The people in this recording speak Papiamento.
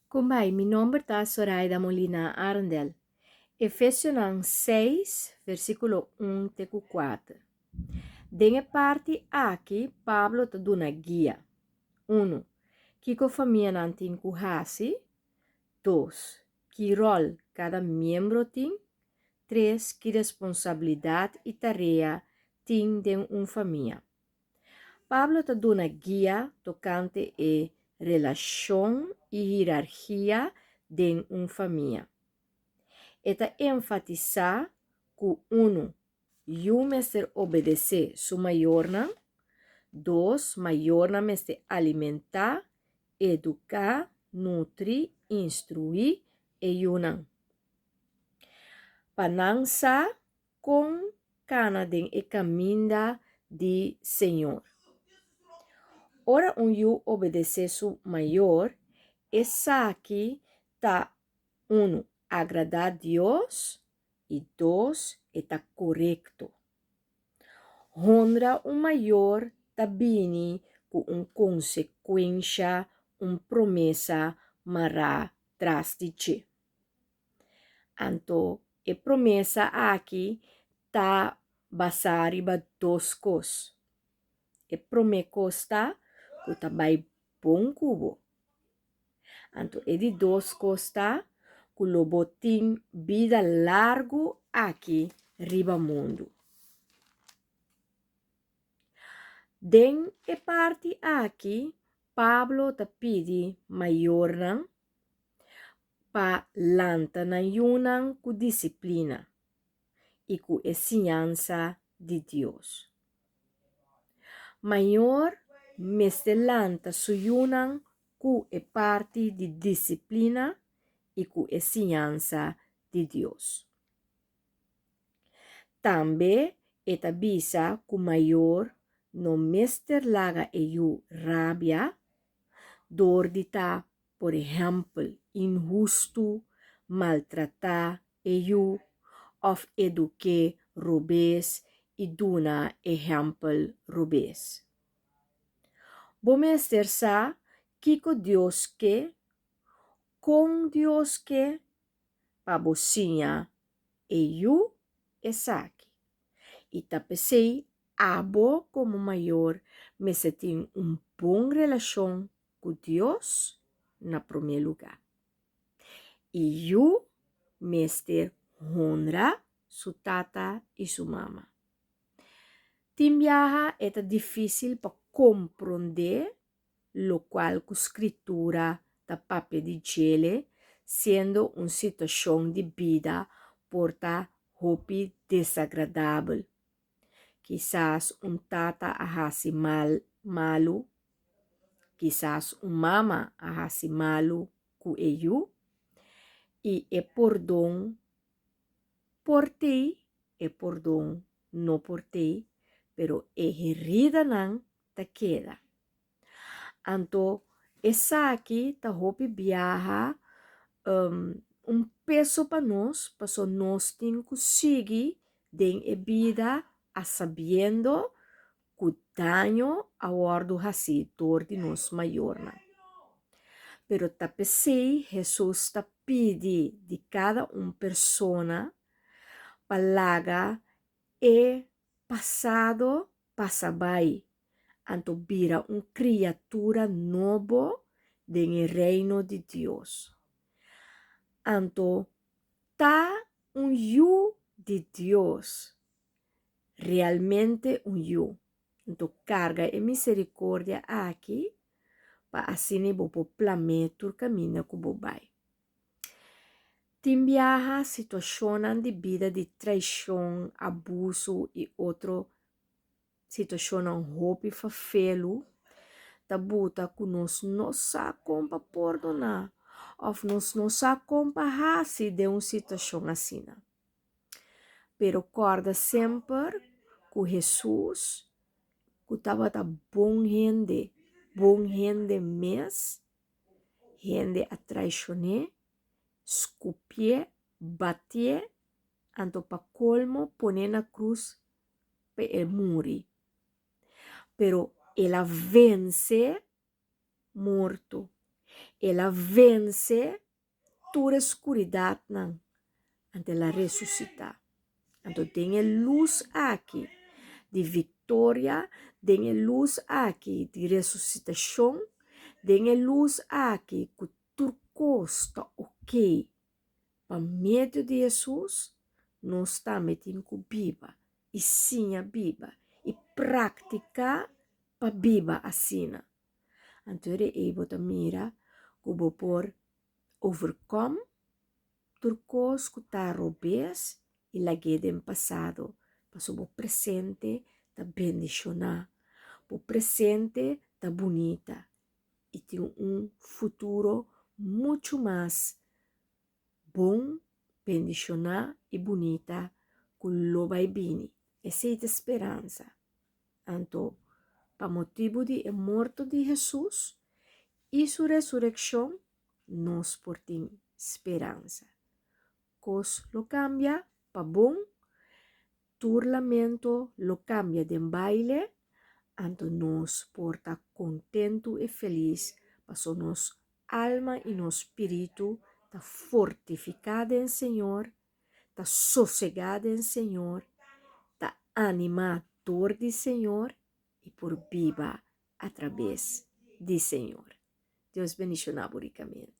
Kumbai, mi nomber ta Soraida Molina Arendel. Efesionan 6, versíkulo 1 te ku 4. Den e parti aki, Pablo ta duna guia. 1. Kiko famianan tin ku hasi? 2. Ki ròl kada miembro tin? 3. Ki responsabilidat i tarea tin den un famia? Pablo ta duna guia tokante e relashon i hierarkia den un famia. E ta enfatisá ku unu, yu mester obedesé su mayornan, dos, mayornan mester alimentá, eduká, nutri, instruí e yunan. Pa nan sa Kon kana den e kaminda di Señor. Ora un yu obedesé su mayor, esaki ta, unu, agradá Dios i dos, e ta korekto. Honra un mayor ta bini ku un konsekuensha, un promesa mará tras di dje. Anto e promesa aki ta basá riba dos kos. E promé kos ta ku ta bai bon ku bo. Anto e di dos kos ta ku lo bo tin bida largu aki riba mundu. Den e parti aki Pablo ta pidi mayornan pa lanta nan yunan ku disiplina i ku e siñansa di Dios. Mayor mester lanta su yunan ku e parti di disiplina i ku e siñansa di Dios. Tambe e ta bisa ku mayor no mester laga e yu rabia dor di ta por ehèmpel, inhustu, maltratá e yu òf eduk'é robes i duna ehèmpel robes. Bo mester sa kiko Dios ke, kon Dios ke pa bo siña e yu esaki. I ta p'esei abo komo mayor mester tin un bon relashon ku Dios na promé lugá. I yu mester honra su tata i su mama. Tin biaha e ta difísil pa komprondé lokual ku Skritura ta papia di djele, siendo un situashon di bida por ta hopi desagradabel. Kisas un tata a hasi mal malu, kisas un mama a hasi malu ku e yu, i e pordon por tei, e pordon no por tei, pero e heridanan ta keda. Anto esaki ta hopi biaha un peso pa nos, paso nos tin ku sigui den e bida a sabiendo ku daño a wòrdu hasí dor di nos mayornan. Pero ta p'esei Hesus ta pidi di kada un persona pa laga e pasado pasa bai, anto bira un kriatura nobo den e Reino di Dios. Anto ta un yu di Dios, realmente un yu. Anto karga e miserikordia aki pa asina bo por plam'é tur kaminda ku bo bai. Tin biaha situashonnan di bida di traishon, abusu i otro situashonnan hopi fafelu ta buta ku nos no sa kon pa pordoná òf nos no sa kon pa hasi den un situashon asina. Pero kòrda semper ku Hesus ku tabata bon hende, bon hende mes, hende a traishon'é, skupié, batié, anto pa kolmo pon'é na krus pa e muri. Pero el a vense morto. El a vense tur e skuridatnan, anto el a resusitá. Anto den e lus aki di viktoria, den e lus aki di resusitashon, den e lus aki ku tur kos ta okey pa medio di Hesus, nos tambe tin ku biba i siña biba i praktiká pa biba asina. Anto ora ei bo ta mira ku bo por overkom tur kos ku ta robes i lag'é den pasado, pasobra bo presente ta bendishoná, bo presente ta bunita i tin un futuro muchu mas bon, bendishoná i bunita ku lo bai bini. Esei ta speransa. Anto, pa motibu di e morto di Hesus i su resurekshon, nos por tin speransa. Kos lo kambia pa bon, tur lamento lo kambia den baile, anto nos por ta kontentu i felis paso nos alma i nos spiritu ta fortifiká den Señor, ta sosegá den Señor, ta animá dor di Señor i por biba atrabes di Señor. Dios bendishoná bo rikamente.